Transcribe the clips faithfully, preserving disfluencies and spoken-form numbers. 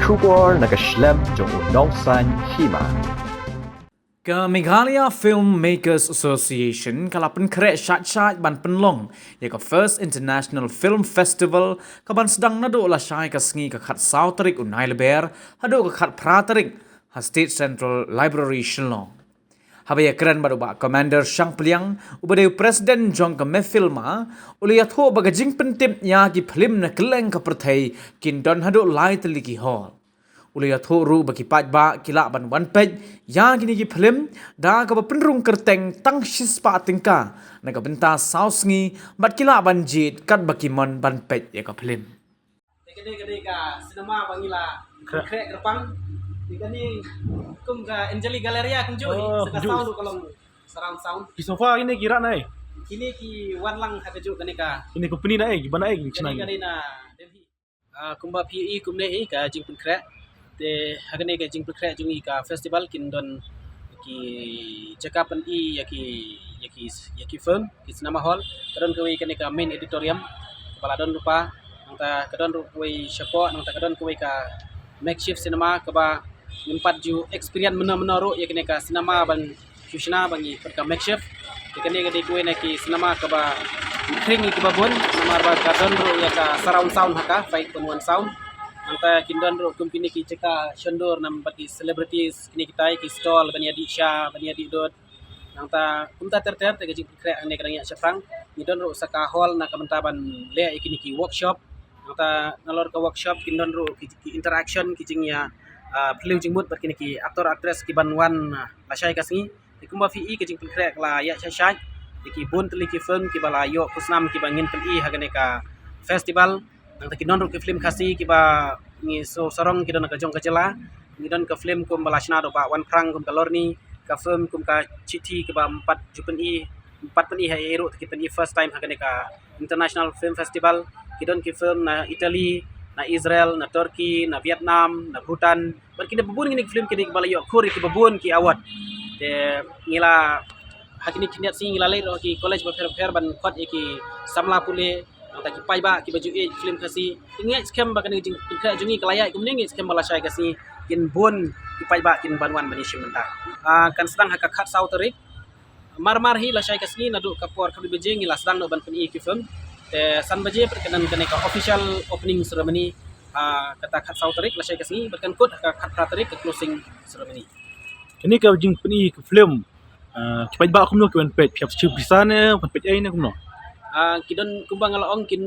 Khubor na ka shlem jong u nongsan hima. Ka Meghalaya Filmmakers Association ka la pynkhreh shait shait ban pynlong ïa ka First International Film Festival, ka ban sdang naduh lashai ka sngi ka khatsaw tarik u Nailaber haduh ka khatphra tarik ha State Central Library Shillong. Haba ïakren bad u Bah Commander Shangpliang, uba dei u President jong ka MeFILMA, u la ïathuh ba ka jingpyntip ïa ki phlim na kylleng ka pyrthei kin don haduh lai tylli ki hall. U la ïathuh ruh ba ki paidbah ki lah ban wan peit ïa kine ki phlim da kaba pynrung kyrteng tang shispah tyngka na ka bynta saw sngi, bad ki lah ban jied katba ki mon ban peit ïa ka phlim. Te kane ka dei ka cinema ba ngi la khreh kyrpang. Te kane kum ka Anjali Galleria kumjuh hi, sa ka sound ruh ka long surround sound. Ki sofa kine ki rat na ei? Kine ki wan lang ha kajuh kane ka. Kine company na ei, ki ban na ei, kine ka dei na Delhi. Ah, kumba phi i kumne hi ka jingpynkhreh. Te ha kane ka jingpynkhreh jong ngi ka festival kin don ki jaka pyni ïa ki, ïa ki, ïa ki film, ki cinema hall. Ka don kawei kane ka main auditorium kaba la don lypa. Nangta ka don ruh kawei shapoh, nangta ka don kawei ka makeshift cinema kaba ngim pat ju experience mynno mynno ruh ïa kane ka cinema ban shu shna ba ngi put ka makeshift. Te kane ka dei kawei na ki cinema kaba khring ïa kiba bun, namar ba ka don ruh ïa ka surround sound ha ka, five point one sound. Nangta kin don ruh kum kine ki jaka shondur nam bad ki celebrities, kine kitai ki stall ban ïa dih sha, ban ïa dih dud. Nangta kumta ter ter te ka jingpynkhreh hangne ka dang ïa shaphrang. Ngi don ruh sa ka hall na ka bynta ban leh ïa kine ki workshop. Nangta nalor ka workshop kin don ruh ki, ki interaction, ki jingïa, ah, phylliew jingmut bad kine ki actor actress ki ban wan, ah, lashai ka sngi. Te kumba phi i ka jingpynkhreh ka la ïa shai shai. Te ki bun tylli ki film kiba la ïoh khusnam kiba ngin pyni ha kane ka festival. Nangta ki don ruh ki film Khasi kiba ngi sngew sarong ki don ka jong ka jylla. Ngi don ka film kumba la shna da u Bah Wanphrang kum ka Lorni, ka film kum ka Chithi kiba ym pat ju pyni, ym pat pyni ha ei ei ruh, te ki pyni first time ha kane ka International Film Festival. Ki don ki film na Italy, na Israel, na Turkey, na Vietnam, na Bhutan. Bad kine babun kine ki film kine kiba la ïoh khur ïa kiba bun ki award. Te ngi la ha kine ki khyndiat sngi ngi la leit ruh ha ki college bapher bapher ban khot ïa ki samla pule, nangta ki paidbah kiba ju ïeit film Khasi. Te ngi ngeit skhem ba kane ka jingpynkhreh jong ngi ka la ïaid kumne, ngi ngeit skhem ba lashai ka sngi kin bun ki paidbah kin ban wan ban ïashim bynta. Ah, kan sdang ha ka khatsaw tarik. Mar mar hi lashai ka sngi naduh ka por khatwei baje ngi la sdang noh ban pyni ki film. Te san baje pat kan don kane ka official opening ceremony, ah, kata khatsaw tarik lashai ka sngi, bad kan kut ka khatphra tarik ka closing ceremony. Kane ka jingpyni ki film, ah, ki paidbah kumno ki wan peit, phi ap shu pisa ne wan peit ei ne kumno? Ah, ki don kumba nga la ong, kin,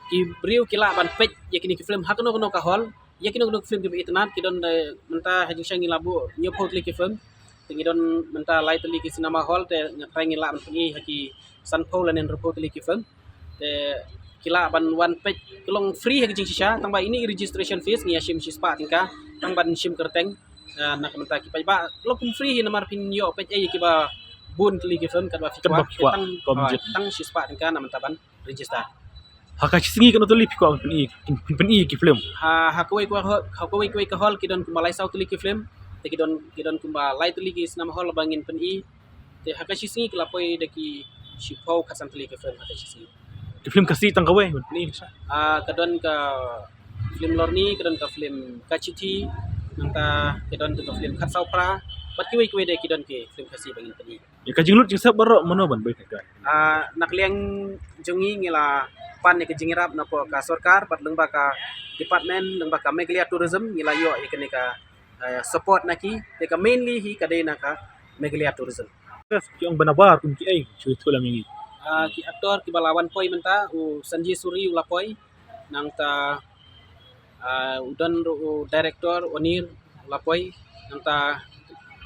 ki briew ki lah ban peit ïa kine ki film ha kano kano ka hall. Ïa kino kino ki film kiba itynnad ki don, eh, mynta ha jingshisha ngi la buh hynñiewphew tylli ki film. Te ngi don mynta lai tylli ki cinema hall, te nga trai ngi lah ban pyni ha ki sanphew lane hynriewphew tylli ki film. Te ki lah ban wan peit, ka long free ha ka jingshisha, tang ba ine i registration fees ngi ïa shim shispah tyngka tang ban shim kyrteng. Eh, na ka bynta ki paidbah ka long kum free hi, namar phin ïoh peit ei kiba bun tylli ki film katba phi kwah, tang, ah, tang shispah tyngka na bynta ban register. Ha ka shi sngi katno tylli phi kwah ban pyni, pyn-, pyni ki film? Ha, ha kawei kawei, ha kawei kawei ka hall ki don kumba lai saw tylli ki film. Te ki don, ki don kumba lai tylli ki cinema hall ba ngin pyni. Te ha ka shi sngi ki la poi da ki shiphew khatsan tylli ki film ha ka shi sngi. Ki film Khasi tang kawei ban pyni sa? Ah, ka don ka film Lorni, ka don ka film Ka Chithi, nangta ka don ka film Khatsaw Phra, bad kiwei kiwei de ki don ki film Khasi ba ngin pyni. Ïa ka jinglut jingsep baroh mano ban beit ka? Ah, na ka liang jong ngi ngi la pan ïa ka jingïarap na ka sorkar bad lyngba ka department, lyngba ka Meghalaya Tourism, ngi la ïoh ïa kane ka, eh, support na ki, te ka mainly hi ka dei na ka Meghalaya Tourism. Yes, ki ong ba nabar kum kiei, shu ïathuh lang ïa ngi. Ah, ki actor kiba la wan poi mynta, u Sanjay Suri u la poi, nangta, ah, u don ruh u director Onir u la poi, nangta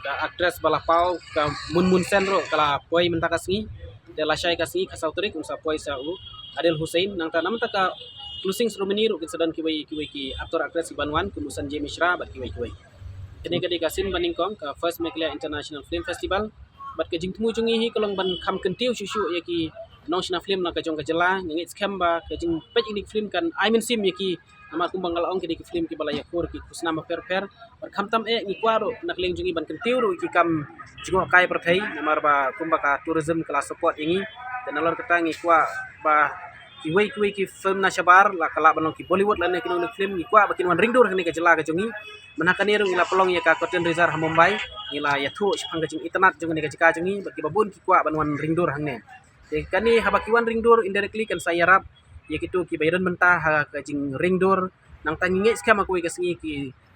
ka actress ba la paw ka Munmun Sen ruh ka la poi mynta ka sngi. Te lashai ka sngi Khatsaw tarik un sa poi sa u Adil Hussain, nangta na mynta ka closing ceremony ruh kin sa don kiwei kiwei ki actor actress kiban wan kum u Sanjay Mishra bad kiwei kiwei. Kane ka dei ka sien ba nyngkong ka First Meghalaya International Film Festival. Bad ka jingthmu jong ngi hi ka long ban kham kyntiew shuh shuh ïa ki nongshna film na ka jong ka jylla. Ngi ngeit skhem ba ka jingpeit ïa ki film kan ai mynsiem ïa ki, namar kumba nga la ong, ki dei ki film kiba la ïakhur ki khusnam bapher bapher. Bad khamtam eh ngi kwah ruh na ka liang jong ngi ban kyntiew ruh ïa ki kam jngohkai pyrthei, namar ba kumba ka tourism ka la support ïa ngi. Te nalor kata ngi kwah ba Kiwei kiwei ki film na shabar la ka lah ban long ki Bollywood lane ki nongduk film, ngi kwah ba kin wan ring dur hangne ka jylla ka jong ngi. Mynta kane ruh ngi la pynlong ïa ka curtain raiser ha Mumbai, ngi la ïathuh shaphang ka jingitynnad jong kane ka jaka jong ngi, bad kiba bun ki kwah ban wan ring dur hangne. Te kane haba ki wan ring dur indirectly kan sa ïarap ïa kito kiba ïadon bynta ha ka jingring dur. Nangta ngi ngeit skhem ha kawei ka sngi ki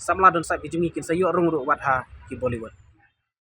samla don sap ki jong ngi kin sa ïoh rung ruh wat ha ki Bollywood.